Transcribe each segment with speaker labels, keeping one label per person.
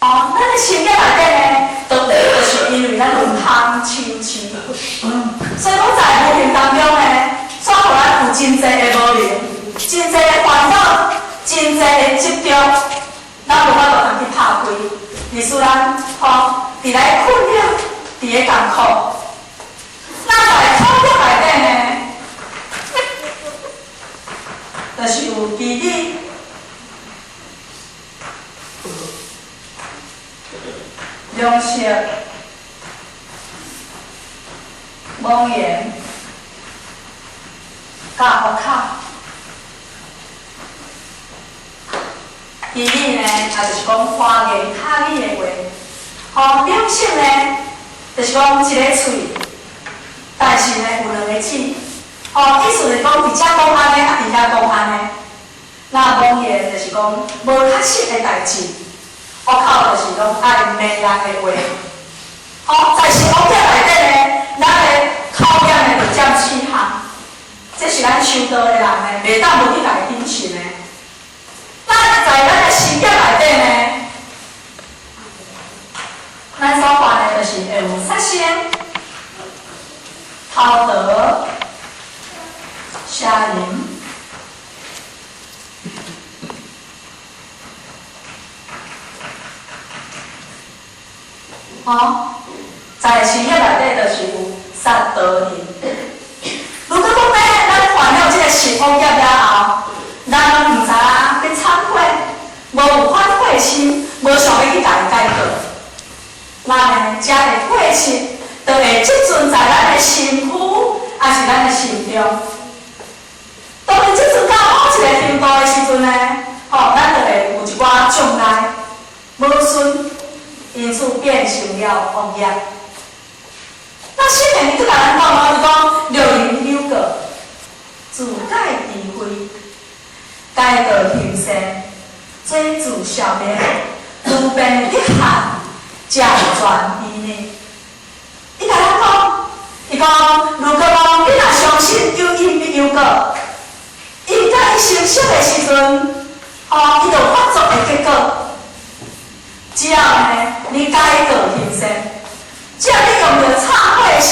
Speaker 1: 哦，咱的身業內底呢，當然就是因為咱有貪嗔痴，所以講在無形當中呢，煞予咱有真濟的無明，真濟的煩惱，真濟的執著，咱無法度通去拍開，而使咱吼佇來困擾，佇咧艱苦。那在口業內底呢，就是有綺語、量舌、妄言、佮惡口。綺語呢，也就是講花言巧語的話。吼，兩舌呢，就是講一个喙，但是呢有兩个舌。吼，意思是講佇遮講按呢，啊佇遐講按呢。那妄言就是講無確實的代誌，惡口就是攏愛罵人的話。吼，在十惡業內底呢，咱的口業呢就佔四項，這是咱修道的人呢，袂當無去共伊謹慎的。咱在咱的身業內底呢，咱所犯的就是會有殺生、偷盜、邪淫。吼，在身業內底就是有殺盜淫。如果講欲咱犯了這个十惡業了後，咱攏毋知影欲懺悔，無有反悔心，無想欲去共伊改過，咱呢，遮的過失，就會積存在咱的身軀，抑是咱的心中。當伊積存到某一個程度的時陣呢，吼，咱就會有一寡障礙，無順，因此變成了惡業。那聖言伊閣共咱講哦，伊講若人有過，自改智慧，改過行善，做自消滅，如病得寒，漸轉醫呢。伊共咱講，伊講，如果講你若相信有因必有果，因佮伊成熟的時陣，吼，伊就發作的結果。只要呢，你改過行善，只要你用著懺悔的心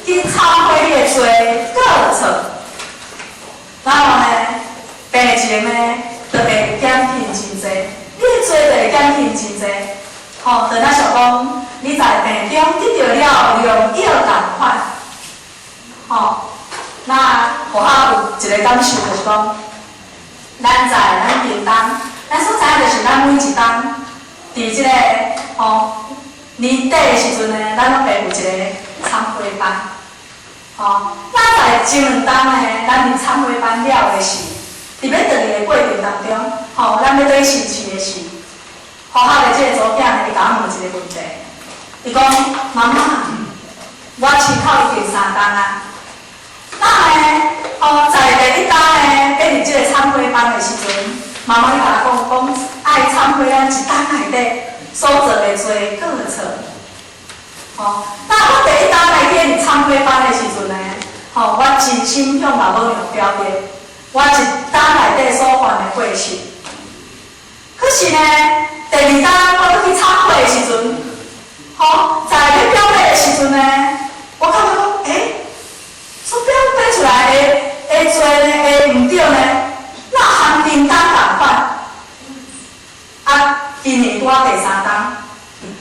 Speaker 1: 去懺悔你的罪過錯，然後呢，病情呢就會減輕真濟，你的罪就會減輕真濟。吼，就若像講，你在病中得著了良藥仝款，吼，那予我有一個感受，就是講，咱在咱屏東，咱所知影就是咱每一冬，佇這個吼年底的時陣呢，咱攏會有一個懺悔班，吼，那在前兩冬呢，咱佇懺悔班了的時，佇欲轉去的過程當中，吼，咱欲轉去新市的時，學校的這個查某囝呢，伊共我問一個問題，伊講：媽媽，我飼口已經三冬啊，那呢，吼，在第一冬呢，欲入這個懺悔班的時陣，媽媽你共我講，講愛懺悔咱一冬內底所做的罪過錯，吼，那我第一冬來去入懺悔班的時陣呢，吼，我真心向老母娘表達，我一冬內底所犯的過失。可是呢，第二冬我閣去懺悔的時陣，吼，在咧表達的時陣呢，我感覺講，欸，所表達出來的罪呢，會毋對呢，哪含頂冬仝款？啊，今年拄仔第三冬，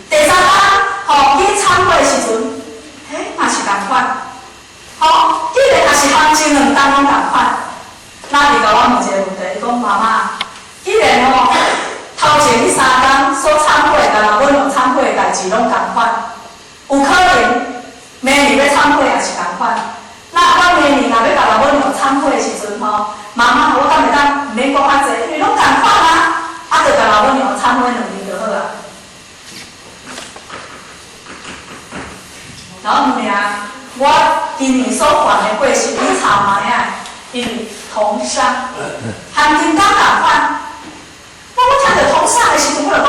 Speaker 1: 第三冬吼去懺悔的時陣，欸，嘛是仝款，吼，既然也是含前兩冬攏仝款，那伊共我問一個問題，伊講媽媽，既然吼頭前彼三冬所懺悔共老母娘懺悔的代誌攏仝款，有可能明年欲懺悔也是仝款。那我明年若欲共老母娘懺悔的時陣吼，媽媽，我敢會當毋免閣較濟，因為攏仝款啊，啊，就共老母娘懺悔兩面就好啊。然後問啊，我今年所犯的過失，你查覓啊？因為同殺，含頂冬仝款。那我聽著同殺的時陣，我就講，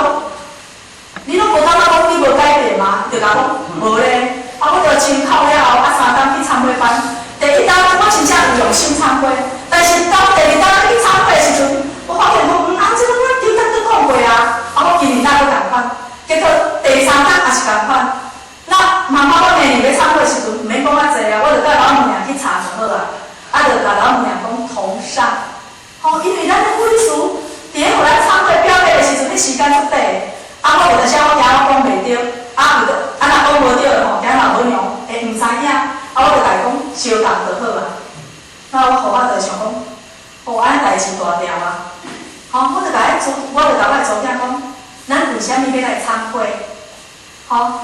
Speaker 1: 你攏無感覺講你無改變嗎？伊就共我講，無咧。啊，我著清口了後，啊三冬去懺悔班。第一冬我真正有用心懺悔，但是當第二冬去懺悔的時陣，我發現講，啊，這個我頂冬都講過啊，啊，我今年哪閣仝款？結果第三工也是仝款。那媽媽我明年欲懺悔時陣，毋免講較濟啊，我就佮老母娘去查就好啊。啊，就共老母娘講同上，吼，因為咱的護理師佇咧予咱懺悔表格的時陣，彼時間足短。啊，我有當時我驚我講袂著，啊，有啊若講無著吼，驚老母娘會毋知影，啊，我就共伊講相仝就好啊。那我予我就想講，哦，按呢代誌大條啊！吼，我就共彼祖，我就共我的查某囝講，咱為啥物欲來懺悔？吼，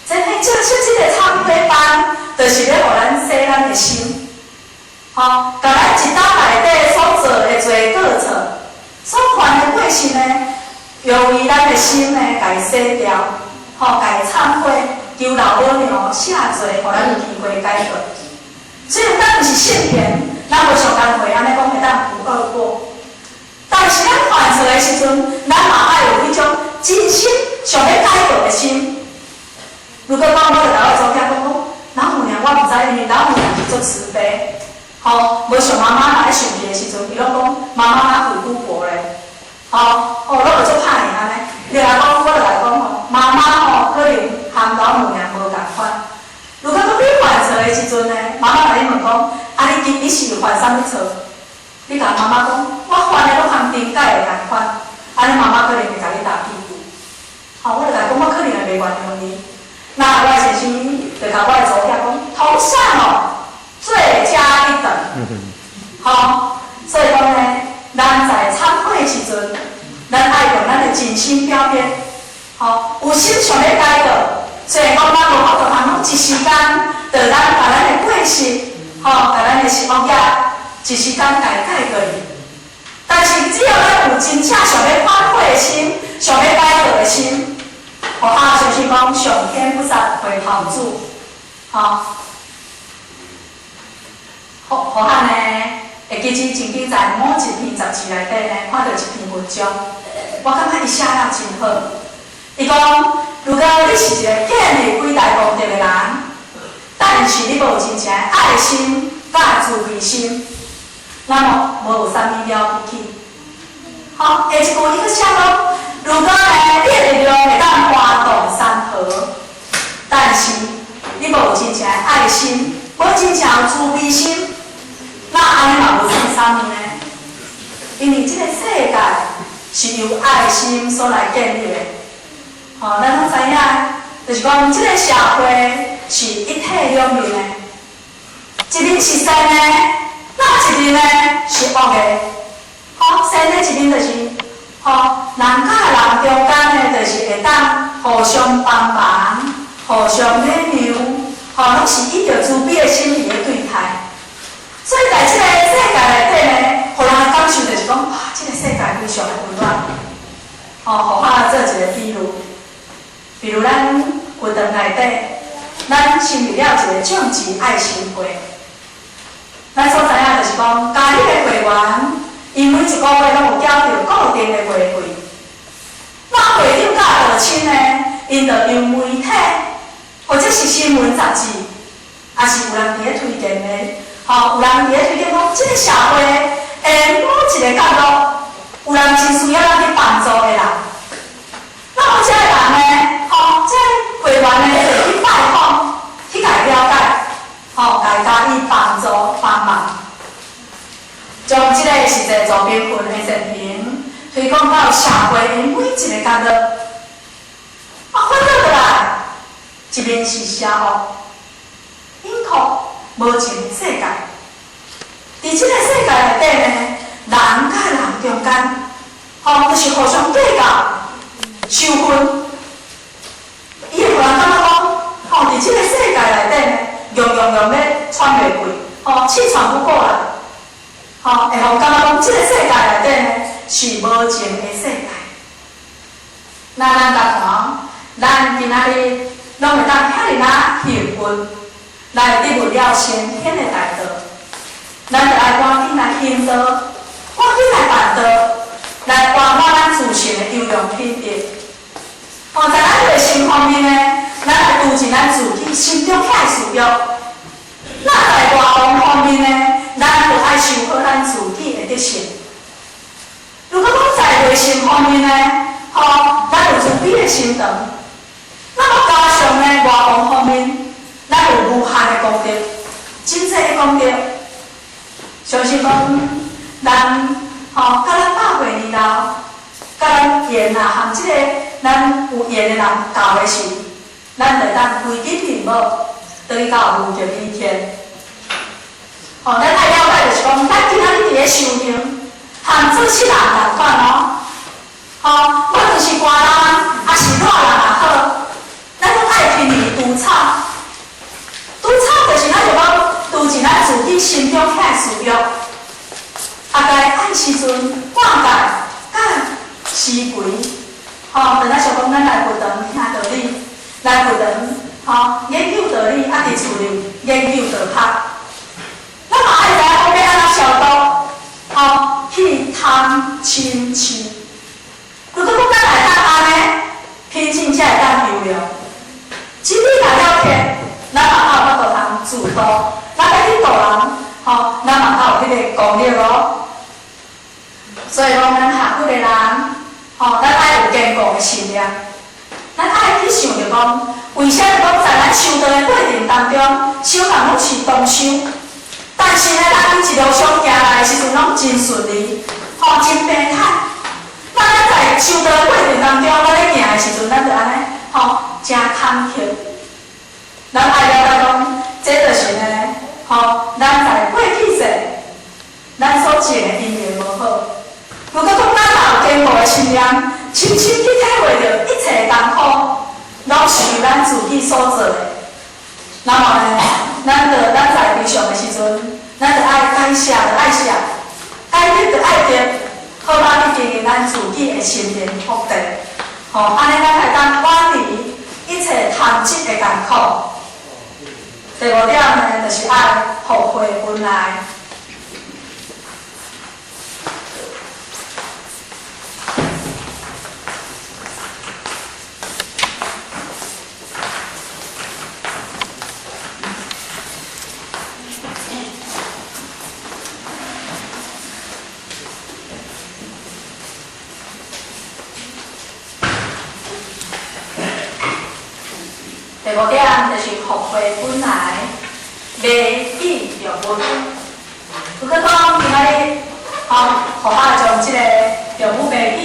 Speaker 1: 真彼這這這个懺悔班，就是欲予咱洗咱的心，吼，共咱一冬內底所做的濟過錯，所犯的過失呢，由於咱的心呢，共伊洗掉，吼，共伊懺悔，求老母娘赦罪，予咱有機會改過。雖然咱毋是聖賢，咱無像工會按呢講會當無惡過，但是咱犯錯的時陣，咱嘛愛有彼種真心想欲改過的心。如果講我就共我查某囝講講，老母娘我毋知，因為老母娘是足慈悲，吼，無像媽媽若咧生氣的時陣，伊攏講媽媽若鬼古婆咧，吼，哦，攏會足歹去按呢。你來講，我就來講吼，媽媽吼可能和老母娘無仝款。如果講你犯錯的時陣呢，媽媽共你問講，啊你今你是犯啥物錯？你共媽媽講，我犯的攏和頂改的仝款，按呢媽媽可能會共你打屁股。吼，我就共伊講，我可能會袂原諒你。那我的先生就共我的查某囝講，同上哦，罪加一等。吼，所以講呢，咱在懺悔的時陣，咱愛用咱的真心表達，吼，有心想欲改過。雖然講咱無法度通講一時間，就咱共咱的過失，吼，共咱的惡業，一時間共伊改過去。但是只要咱有真正想欲反悔的心，想欲改過的心，予我相信講上天菩薩會幫助，吼。予予我呢，會記起曾經在某一篇雜誌內底呢，看著一篇文章，我感覺伊寫得真好。伊講，如果你是一個建立偉大功德的人，但是你無真正的愛心佮慈悲心，那麼無有啥物了不起。好，下一句伊閣寫講，如果呢，你的力量會當搬動山河，但是你無真正的愛心，無真正有慈悲心，那按呢嘛無算啥物呢？因為這個世界是由愛心所來建立的。吼，咱攏知影，就是講這個社會是一體兩面的，一面是善的，那一面呢是惡的。吼，善的一面就是，吼，人佮人中間呢，就是會當互相幫忙、互相禮讓，吼，攏是以著慈悲的心佇咧對待。所以在這個世界內底呢，予人的感受就是講，哇，這個世界非常的溫暖。吼，予我做一個比喻，比如咱佛堂內底，咱成立了一個眾慈愛心會。咱所知影就是講，加入的會員，伊每一個月攏有繳著固定的會費。那會長佮道親呢，𪜶就由媒體或者是新聞雜誌，抑是有人佇咧推薦的，吼，有人佇咧推薦講，這個社會的某一個角落，有人真需要咱去幫助的人。那麼這个人呢，吼，這個會員呢，就去拜訪，去共伊了解，吼，共伊加以幫助幫忙，將這個實際助貧困的善行推廣到社會的每一個角落。啊，反倒過來，一面是邪惡、冷酷、無情的世界。佇這個世界內底呢，人佮人中間，吼，就是互相計較、仇恨。伊會予人感覺講，吼，佇這個世界內底呢，用用用欲喘袂過，吼，氣喘不過來，吼，會予人感覺講，這個世界內底呢，是無情的世界。那咱共看，咱今仔日攏會當遐爾仔幸運，來得聞了先天的大道，咱就愛趕緊來行道，趕緊來辦道，來圓滿咱自身的優良品德。哦，在咱內心方面呢，咱來除盡咱自己心中遐的私欲；那在外方方面呢，咱就愛修好咱自己的德性。如果講在內心方面呢，吼，咱有慈悲的心腸。和這個咱有緣的人交的時，咱就當規支面帽，轉去到無極以天。吼，咱愛了解就是講，咱今仔日佇咧修行，和做世人仝款哦。吼，無論是寒人，抑是熱人也好，咱攏愛勤於除草。除草就是咱就講，除盡咱自己心中遐私欲，啊，該按時陣灌溉、佮施肥。吼，就咱想講，咱來佛堂聽道理，來佛堂吼研究道理，啊，佇厝裡研究道學。咱嘛愛知影講欲按怎消毒，吼，去貪嗔癡。如果講咱會當按呢，品質才會當優良。真理若了解，咱嘛較有法度通自度，咱欲去度人，吼，咱嘛較有彼个功力咯。所以講，咱學佛的人，吼，咱愛有堅固的信念，咱愛去想著講，為啥物講在咱修道的過程當中，修人攏是同修，但是呢，咱一路上行來的時陣，攏真順利，吼，真平坦。那咱在修道的過程當中，咱咧行的時陣，咱就按呢，吼，誠坎坷。咱愛了解講，這就是呢，吼，咱在過去世，咱所種的因緣無好。如果講咱若有堅固的信念，深深去體會著一切艱苦，攏是咱自己所做的。那麼呢，咱就咱在地上的時陣，咱就愛該捨就愛捨，該得就愛得，好好去經營咱自己的心靈福地。吼，按呢咱會當遠離一切貪執的艱苦。第五點呢，就是愛福慧恩愛。第五點就是福慧本來迷記著物。如果講今仔日，吼，予我將這個著物迷記，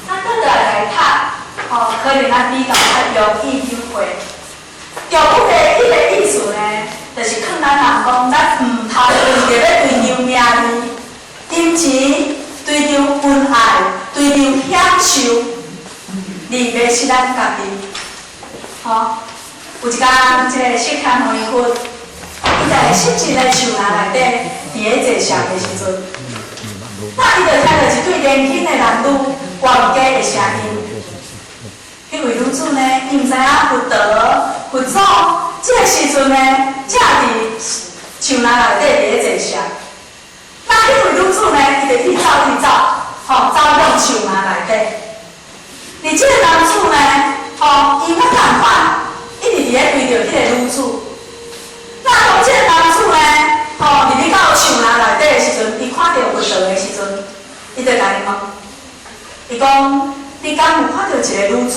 Speaker 1: 咱倒來來讀，吼，可能咱比較較容易領會。著物迷記的意思呢，就是勸咱人講，咱毋通為著欲追求名利、金錢，追求恩愛，追求享受，而迷失咱家己。吼，有一工，這个釋迦牟尼佛，伊在釋迦的樹林內底，佇咧坐禪的時陣，那伊就聽著一對年輕的男女冤家的聲音。彼位女子呢，伊毋知影佛陀、佛祖，這个時陣呢，正佇樹林內底佇咧坐禪。那彼位女子呢，伊就一直走，一直走，吼，走向樹林內底。而這个男子呢，吼，伊嘛仝款，一直佇咧追著彼个女子。那當這個男子呢，吼，入去到樹林內底的時陣，伊看著佛陀的時陣，伊就共伊問，伊講：你敢有看著一个女子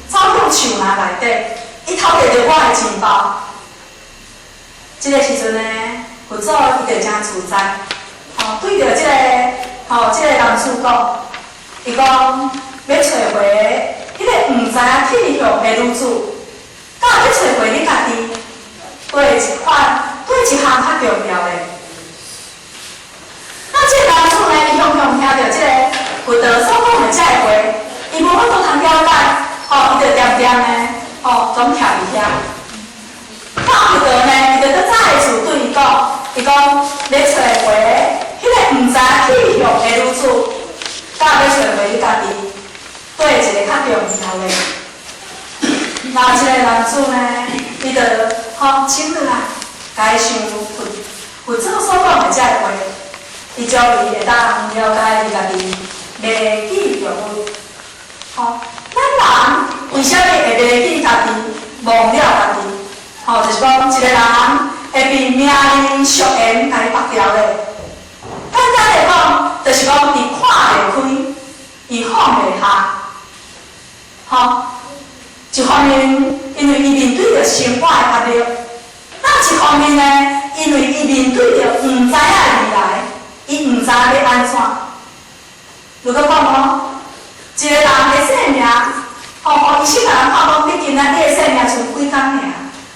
Speaker 1: 走向樹林內底？伊偷摕著我的錢包。這个時陣呢，佛祖伊就誠自在，吼，對著這个，吼，這個男子講，伊講欲揣回彼个毋知影去向的女子，佮欲揣回你家己，佗一款，佗一項較重要的。那這個男子呢，伊雄雄聽著這個佛陀所講的這个話，伊無法度通了解，吼，伊就恬恬的，吼，總徛佇遐。那佛陀呢，伊就閣再一次對伊講，伊講欲揣回彼个毋知去向的女子，佮欲揣回你家己，佗一个較重要的。那這個男子呢，伊就吼靜落來，該想佛佛祖所講的這個話，伊終於會當了解伊家己迷記著物。吼，咱人為啥物會迷記家己，忘了家己？吼，就是講一個人會被名利俗緣共伊縛牢咧。簡單來講，就是講伊看袂開，伊放袂下。吼，一方面，因為伊面對著生活的壓力；那一方面呢，因為伊面對著毋知影的未來。怎？如果講哦，一個人的生命，吼，予醫生共咱看講，畢竟咱你的生命賰幾工爾，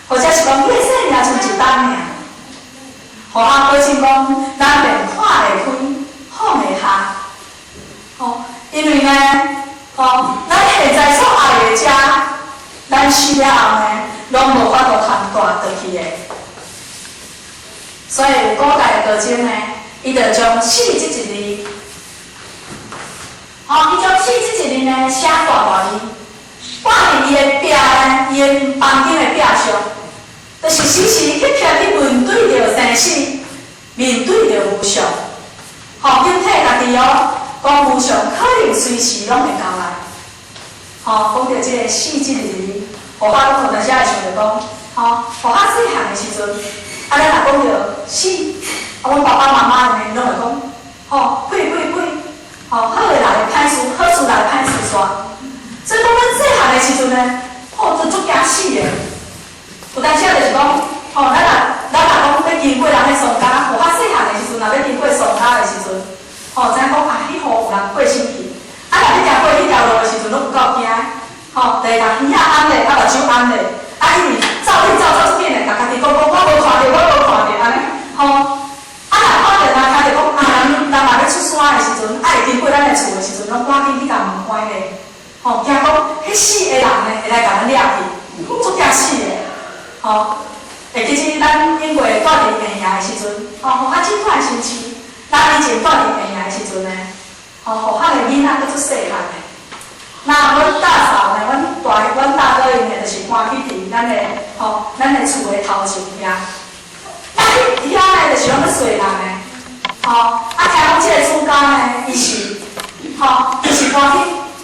Speaker 1: 或者是講你的生命賰一冬爾，予我保證講，咱便看會開，放會下，吼，因為呢，吼，咱現在所愛的遮，咱死了後呢，攏無法度通帶轉去的。所以有古代的高僧呢，伊就將死這一字，吼，伊將死這一字呢寫大大字，掛佇伊的壁呢，伊的房間的壁上，就是時時刻刻去面對著生死，面對著無常，吼，警惕家己哦，講無常可能隨時攏會到來。吼，講著這個死這一字，予我攏有當時會想著講，吼，予我細漢的時陣，啊，咱若講著死，啊，阮爸爸媽媽呢，攏會講，吼，屁屁屁，吼，好的來，歹事，好事來，歹事煞。所以講，阮細漢的時陣呢，吼，就足驚死的。有當時就是講，吼，咱若講欲經過人的喪家，予我細漢的時陣，若欲經過喪家的時陣，吼，知影講啊，彼戶有人過身去，啊，若欲行過彼條路的時陣，攏有夠驚，吼，就會共耳仔按咧，啊，目睭按咧，啊，一直走去走走出緊的，共家己講講，我無看著，我無看著，按呢，吼，啊，若看著，若聽著講啊，人人若欲出山的時陣，啊，會經過咱的厝的時陣，攏趕緊去共門關咧，吼，驚講彼死的人呢，會來共咱掠去，足驚死的，吼。會記起咱永過蹛佇病營的時陣，吼，予我這款心情，咱以前蹛佇病營的時陣呢，吼，予我的囡仔閣足細漢的。那阮大嫂呢，阮大哥𪜶呢，就是搬去佇咱的吼，咱的厝的頭前遐。啊，彼遐呢，就是攏咧洗人的，吼，啊，聽講這個主家呢，伊是，吼，伊是搬去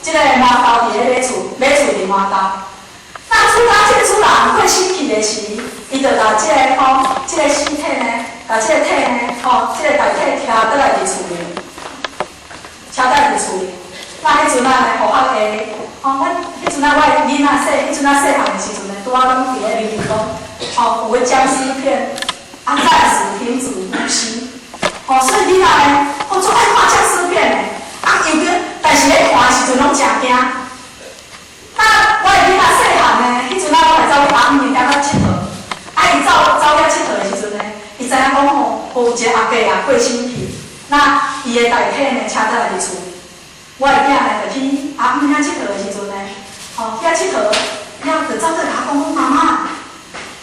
Speaker 1: 這個饃頭佇咧買厝，買厝佇饃頭。那主家這個主人過身去的時，伊就共這個吼，這個屍體呢，共這個體呢，吼，這個遺體抬轉來佇厝裡，抬轉來佇厝裡。那彼陣仔呢，予我會，吼，阮彼陣仔我的囡仔細，彼陣仔細漢的時陣呢，拄仔攏佇咧面講，吼，有咧殭屍片，啊，暫時停止呼吸，吼，所以囡仔呢，吼，足愛看殭屍片的，啊，尤其，但是咧看的時陣攏誠驚。那我的囡仔細漢呢，彼陣仔攏會走去阿姆遐佚佗，啊，伊走走遐𨑨迌的時陣呢，伊知影講吼，有一個阿伯啊過身去，那伊的遺體呢，車轉來佇厝。我的囝呢，就去阿姆遐𨑨迌的時陣呢，吼，遐𨑨迌，了就走過來共我講，媽媽，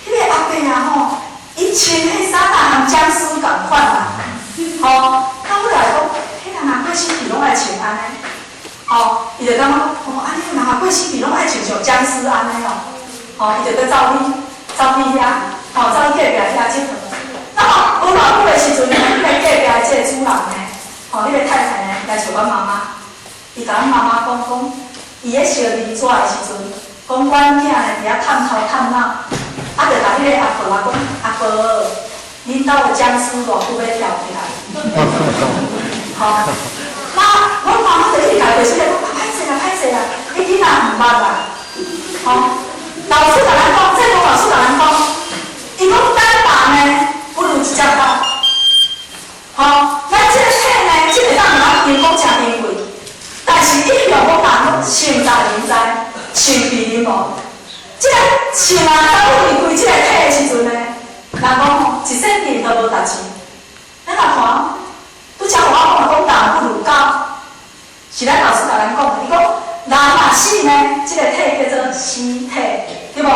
Speaker 1: 彼個阿伯啊吼，伊穿彼衫啊，和殭屍仝款啊，吼，到尾來講，彼人若過身去攏愛穿按呢，吼，伊就感覺講，哦，按呢人若過身去攏愛穿像殭屍按呢哦，吼，伊就閣走去遐，吼，走去隔壁遐𨑨迌。那麼無偌久的時陣呢，彼個隔壁的這個主人呢，吼，彼個太太呢，來找阮媽媽。伊共阮媽媽講講，伊咧燒面紙的時陣，講阮囝呢佇遐探頭探腦，啊，就共彼個阿婆仔講，阿婆，恁兜的殭屍偌久欲跳起來？吼，那阮媽媽就一直共伊解釋講，啊，歹勢啦，歹勢啦，彼囡仔毋捌啦，吼，老師共咱講，這個老師共咱講，伊講咱人呢，不如一隻狗，吼，咱這個體呢，這個當咱因講誠珍貴。但是一向講人攏生在人知，生彼人無。這個生啊，當你離開這個體的時陣呢，人講吼，一生錢都無值錢。咱若看，拄才有我講講人不如狗，是咱老師共咱講的。伊講人若死呢，這個體叫做屍體，對無？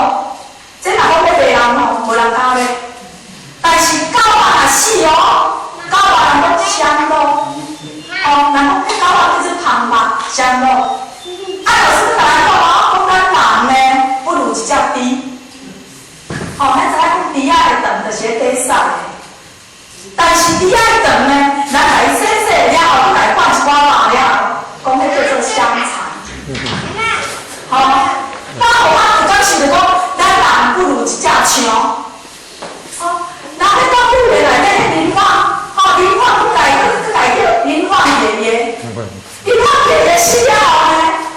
Speaker 1: 這若講欲賣人吼，無人敢買。但是狗仔若死哦，狗仔人講暹羅。哦，人講彼狗仔叫做芳肉暹羅。啊，老師閣共咱講哦，講咱人呢，不如一隻豬。吼，咱知影講豬仔的腸就是咧底屎的，但是豬仔的腸呢，咱共伊洗洗了後，閣共伊灌一寡肉了後，講彼叫做香腸。吼，那予我有感受著講，咱人不如一隻象。吼，人咧動物園內底彼林檎，吼，林檎閣共閣共叫林檎爺爺，林檎爺爺死了後呢，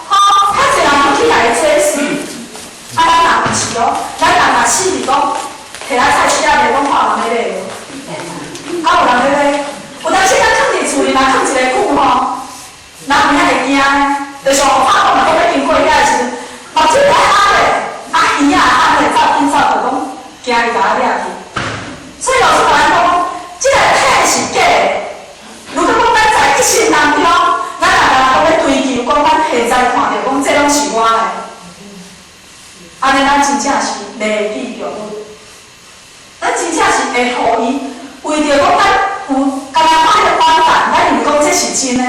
Speaker 1: 吼，較濟人去共伊追思。啊，咱人毋是哦，咱人若死是講，提來菜市仔賣，講看有人欲買無？啊，有人欲買？有當時咱囥佇厝裡，若囥一個伊共我掠去。所以老師共咱講，這个體是假的。如果講咱在一生當中，咱若敢若講欲追求，講咱現在看著講這攏是我的，按呢咱真正是迷之著物。咱真正是會予伊為著講咱有敢若看彼个觀感，咱認為講這是真的。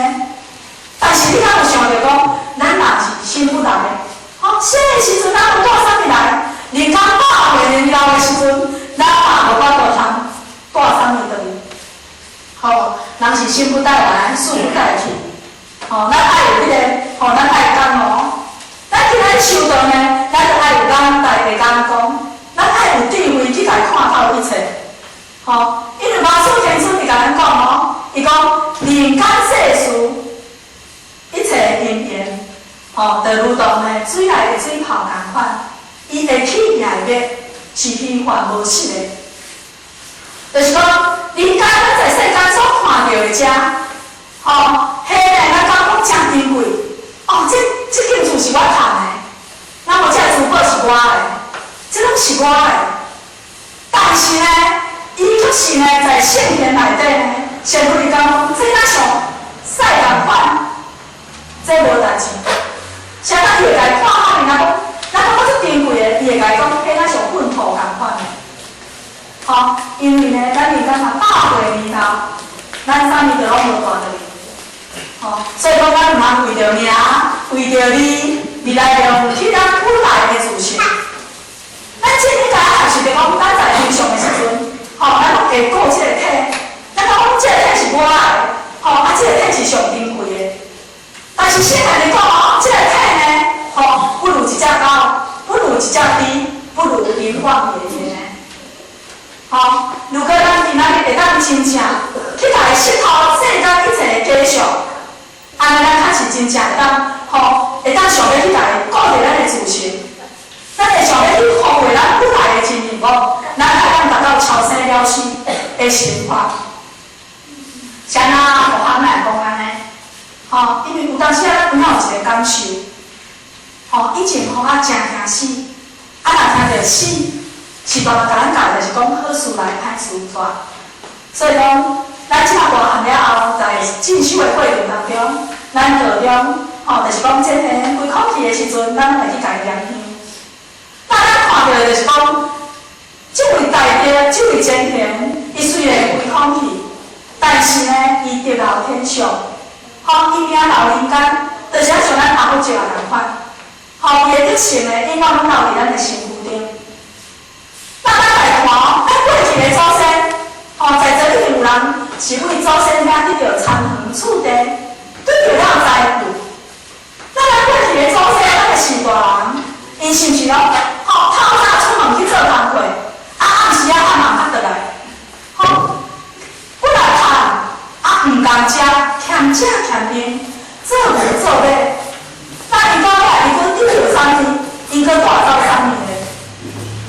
Speaker 1: 但是你敢有想著講，咱人是生不來的？吼，細个時陣咱有帶啥物來？人間百歲年老的時陣，咱嘛無法度通帶啥物轉去。吼，人是生不帶來，死不帶去。吼，咱愛有彼个，吼，咱愛感哦。咱今仔日修道呢，咱就愛有眼大的眼光，咱愛有智慧去共看透一切。吼，因為馬祖天尊伊共咱講哦，伊講人間世事，一切因緣，吼，就如同呢水內的水泡仝款，伊會起也會滅，是虛幻無實的。就是講，人間咱在世間所看著的遮，吼，彼呢咱感覺誠珍貴，哦，這間厝是我趁的，那麼這珠寶是我的，這攏是我的。但是呢，伊卻是呢，在聖賢內底呢，善如伊講，這若像屎仝款，這無代誌。啥人伊會共看好伊，若講，若感覺足珍貴的，伊會共講，彼若像糞土仝款的。吼，因為呢，咱人間嘛百歲年頭，咱啥物都攏無帶轉去。吼，所以講咱毋通為著名，為著利，而來放棄咱本來的自性。咱真應該學習著講，咱在平常的時陣，吼，咱攏會顧這個體，咱講這個體是我的，吼，啊，這個體是上珍貴的。但是聖人講哦，這個體呢，吼，不如一隻狗，不如一隻豬，不如淫妄野呢。吼，如果咱今仔日會當真正去共伊識透世間一切的假象，按呢咱較是真正會當，吼，會當想欲去共伊顧著咱的自性，咱會想欲去發揮咱本來的真面目，咱才會當達到超生了死的心法。啥那學校哪會講按呢？吼，因為有當時啊，咱有影有一個感受，吼，以前予我誠驚死，啊，若聽著死，是爸爸共咱教，就是講好事來歹事帶。所以講，咱這馬大漢了後，在進修的過程當中，咱高中，吼，就是講這個開空氣的時陣，咱攏會去共伊念香。那咱看著的就是講，這位大德，這位前賢，伊雖然開空氣，但是呢，伊得到天上，吼，伊名留人間，就是啊像咱阿母石仝款，吼，伊的德性呢，永遠攏留佇咱的身軀中。那咱來看哦，咱過去的祖先，吼，在座一定有人是為祖先遐得著田園厝地，得著了財富。那咱過去的祖先，咱的序大人，𪜶是毋是攏吼透早出門去做工課，啊暗時仔暗晚才轉來，吼，骨力趁，啊毋甘食，俭食俭用，做牛做馬。那𪜶到尾伊閣得著啥物？𪜶閣帶走啥物呢？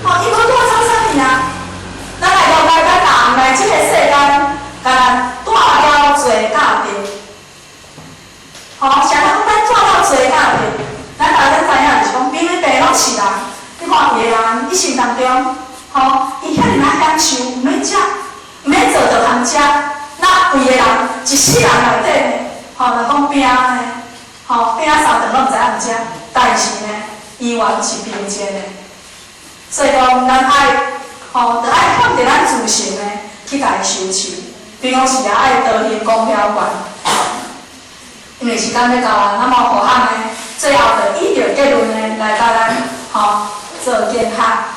Speaker 1: 吼，𪜶閣帶走啥物啊？咱來了解咱人來這個世間，敢若帶了罪佮業。吼，啥人講咱帶了罪佮業？咱大家知影就是講，明明病攏是人，你看伊个人一生當中，吼，伊遐爾仔享受，毋免食，毋免做就通食。那為個人一世人內底呢，吼，若講餅呢，吼，餅三頓攏毋知影毋食，但是呢，依原是平靜的。所以講，咱愛，吼，著愛向著咱自性呢，去共伊修持。平常時也愛多行功了觀。因為時間欲到啊，那麼後項呢，最後就以著結論呢來共咱，吼，做結合。